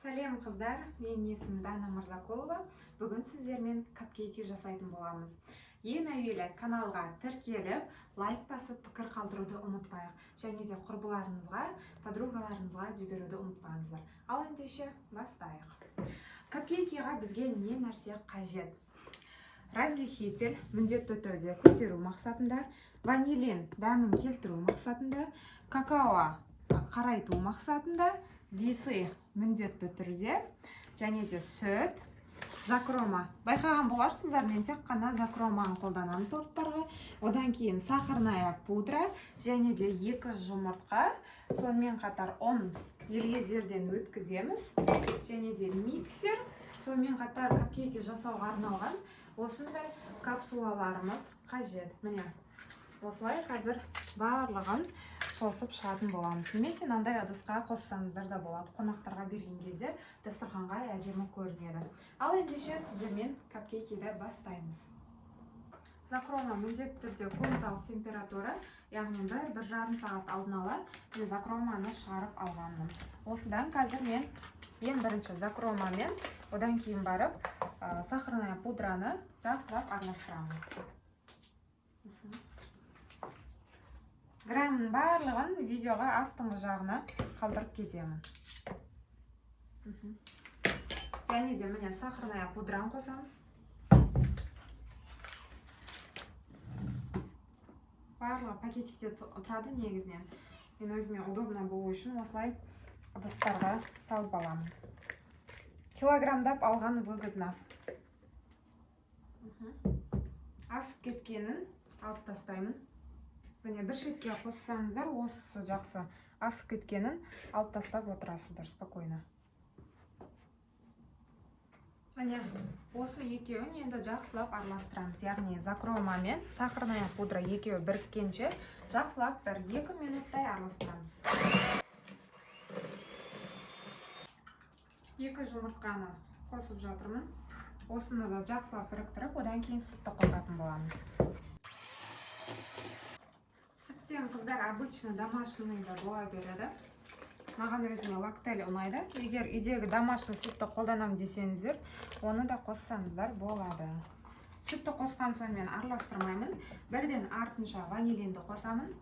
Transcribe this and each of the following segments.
Сәлем, қыздар! Менің есімім Дана Мырзакулова. Бүгін сіздермен капкейки жасайтын боламыз. Ең әуелі каналға тіркеліп, лайк басып, пікір қалдыруды ұмытпайық және де құрбыларыңызға, подругаларыңызға жіберуді ұмытпаңыздар. Ал ендеше бастайық. Капкейкиға бізге не нәрсе қажет? Разрыхлитель міндетті түрде, көтеру мақсатында, ванилин дәмін келтіру мақсатында, какао қарайту мақсатында, весы міндетті түрде және де сүт, закрома. Байқаған боларсыздар, мен тек қана закроманы қолданамын торттарға. Одан кейін сахарная пудра және де екі жұмыртқа, сонымен қатар ұн, елгезерден өткіземіз, және де миксер, сонымен қатар капкейки жасауға арналған осындай капсулаларымыз қажет. Міне, осылай қазір барлығын қосып шығатын боламыз немесе мынандай ыдысқа қоссаңыздар да болады. Қонақтарға берген кезде дастарханға әдемі көрінеді. Ал ендеше сіздермен капкейкиді бастаймыз. Закрома міндетті түрде комнаталық температура, яғни 1-1,5 сағат алдын ала мен закроманы шығарып алғанмын. Осыдан қазір мен ең бірінші закромамен, одан кейін барып сахарная пудраны жақсылап араластырамын. Граммның барлығын видеоға астыңғы жағына қалдырып кетемін. Және де, міне, сахарная пудраны қосамыз. Барлығы пакетикте тұрады негізінен. Мен өзіме удобно болу үшін осылай ыдыстарға салып аламын. Килограммдап алған выгодно. Асып кеткенін алып тастаймын. Міне, бір шетке қоссаңыздар, осысы жақсы. Асып кеткенін алып тастап отырасыздар спокойно. Міне, осы екеуін енді жақсылап араластырамыз, яғни закрома мен сахарная пудра екеуі біріккенше жақсылап 1-2 минуттай араластырамыз. Екі жұмыртқаны қосып жатырмын. Осыны да жақсылап біріктіріп, одан кейін сүтті қосатын боламын. Сүттен, қыздар, обычно домашний да бола береді. Маған өзіме Лактель ұнайды. Егер үйдегі домашний сүтті қолданамын десеңіздер, оны да қоссаңыздар болады. Сүтті қосқан соң мен араластырмаймын, бірден артынша ванилинді қосамын,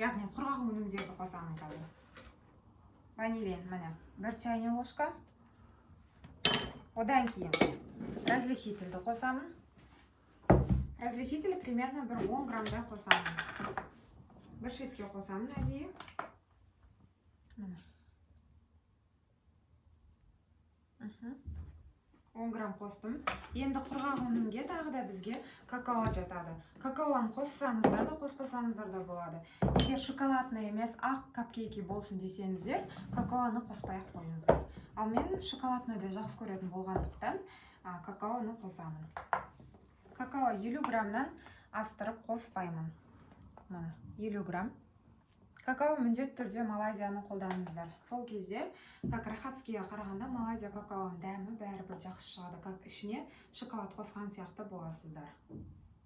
яғни құрғақ өнімдерді қосамын. Қазір ванилин, міне, 1 чайный ложка. Одан кейін разрыхительді қосамын. Разрыхитель примерно бір 10 граммдай қосамын. Бір шетке қосамын әдейі. Міне. 10 грамм қостым. Енді құрғақ өнімге тағы да бізге какао жатады. Какаоны қоссаңыздар да, қоспасаңыздар да болады. Егер шоколадный емес, ақ капкейки болсын десеңіздер, какаоны қоспай ақ қойыңыздар. Ал мен шоколадныйды жақсы көретін болғандықтан, какаоны қосамын. Какао 50 граммнан астырып қоспаймын. Міне, 50 грамм. Какао міндетті түрде Малайзияны қолданыңыздар. Сол кезде, как рахатскийге қарағанда, Малайзия какаоның дәмі бәрібір жақсы шығады, как ішіне шоколад қосқан сияқты боласыздар.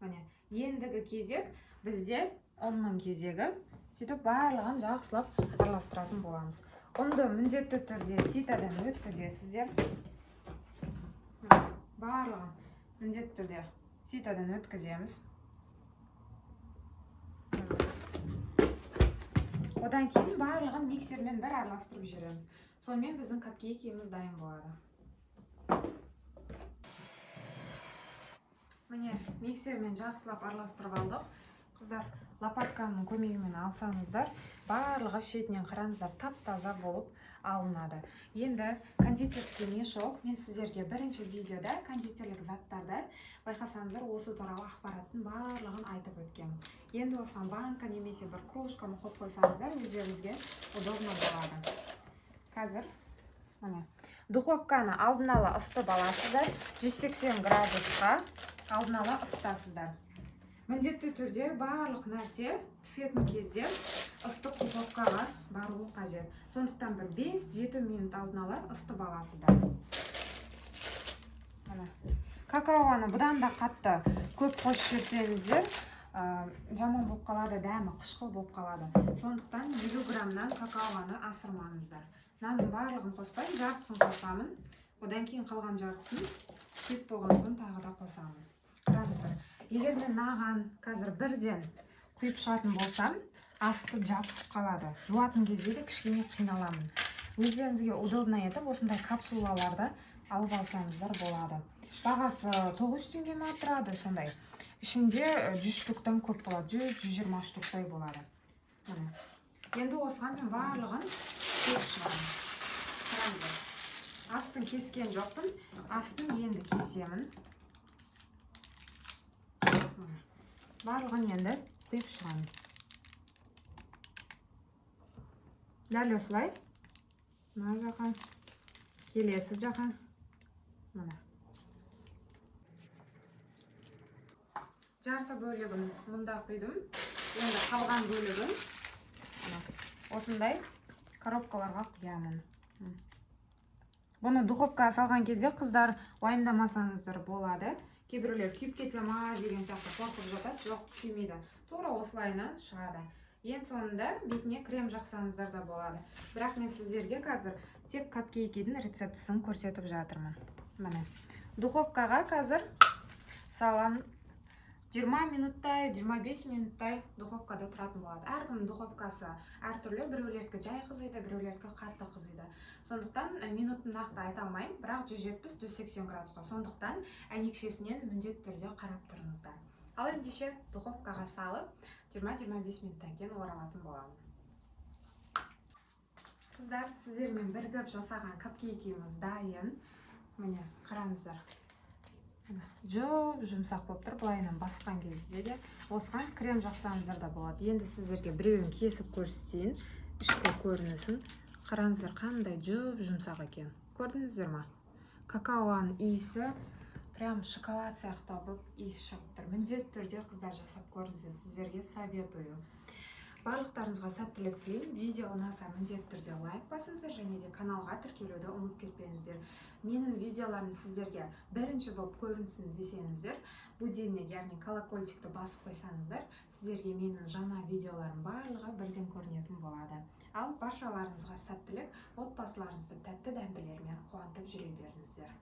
Міне, ендігі кезек бізде ұнның кезегі. Сөйтіп барлығын жақсылап араластыратын боламыз. Ұнды міндетті түрде ситодан өткізесіздер. Міне, барлығын міндетті түрде ситодан өткіземіз. Одан кейін барлығын миксермен бір араластырып жібереміз. Сонымен біздің капкейкіміз дайын болады. Міне, миксермен жақсылап араластырып алдық. Қыздар, лопатканың көмегімен алсаңыздар, барлығы шетінен, қараңыздар, тап таза болып алынады. Енді кондитерский мешок. Мен сіздерге бірінші видеода кондитерлік заттарда, байқасаңыздар, осы туралы ақпараттың барлығын айтып өткенмін. Енді осыған банка немесе бір кружканы қойып қойсаңыздар, өздеріңізге удобно болады. Қазір, міне, духовканы алдын ала ысытып аласыздар. 180 градусқа алдын ала ысытасыздар. Міндетті түрде барлық нәрсе пісетін кезде ыстық духовкаға баруы қажет. Сондықтан бір 5-7 минут алдын ала ысытып аласыздар. Міне, какаоны бұдан да қатты көп қосып жіберсеңіздер, жаман болып қалады, дәмі қышқыл болып қалады. Сондықтан 50 граммнан какаоны асырмаңыздар. Нанның барлығын қоспаймын, жартысын қосамын. Одан кейін қалған жартысын құйып болған соң тағы да қосамын. Қараңыздар, егер мен мынаған қазір бірден құйып шығатын болсам, асты жабысып қалады. Жуатын кезде де кішкене қиналамын. Өздеріңізге удобно етіп осындай капсулаларды алып алсаңыздар болады. Бағасы 900 теңге ма тұрады сондай. Ішінде 100 штуктан көп болады, 100-120 штуктай болады. Міне. Енді осыған мен барлығын құйып шығамын. Қараңыздар. Астын кескен жоқпын. Астын енді кесемін. Міне. Барлығын енді құйып шығамын. Дәл осылай. Мына жаққа, келесі жаққа. Міне. Жарты бөлігін мұнда құйдым. Енді қалған бөлігін осындай коробкаларға құямын. Бұны духовкаға салған кезде, қыздар, уайымдамасаңыздар болады. Кейбіреулер күйіп кете ма деген сияқты қорқып жатады. Жоқ, күймейді. Тура осылайынан шығады. Ең соңында бетіне крем жақсаңыздар да болады. Бірақ мен сіздерге қазір тек капкейкидің рецептісін көрсетіп жатырмын. Міне. Духовкаға қазір саламын. 20 минуттай, 25 минуттай духовкада тұратын болады. Әркімнің духовкасы әртүрлі, біреулердікі жай қызиды, біреулердікі қатты қызиды. Сондықтан минутын нақты айта алмаймын, бірақ 170-180 градусқа. Сондықтан әйнекшесінен міндетті түрде қарап тұрыңыздар. Ал ендеше духовкаға салып 20-25 минуттан кейін оралатын боламын. Қыздар, сіздермен бірігіп жасаған капкейкіміз дайын. Міне, қараңыздар. Жұп жұмсақ болып тұр, былайынан басқан кезде де. Осыған крем жақсаңыздар да болады. Енді сіздерге біреуін кесіп көрсетейін, ішкі көрінісін. Қараңыздар, қандай жұп жұмсақ екен. Көрдіңіздер ма? Какаоның иісі прям шоколад сияқты болып иіс шығып тұр. Міндетті түрде, қыздар, жасап көріңіздер, сіздерге советую. Барлықтарыңызға сәттілік тілеймін. Видео ұнаса, міндетті түрде лайк басыңыздар және де каналға тіркелуді ұмытып кетпеңіздер. Менің видеоларым сіздерге бірінші болып көрінсін десеңіздер, будильник, яғни колокольчикті басып қойсаңыздар, сіздерге менің жаңа видеоларым барлығы бірден көрінетін болады. Ал баршаларыңызға сәттілік, отбасыларыңызды тәтті дәмділермен қуантып жүре беріңіздер.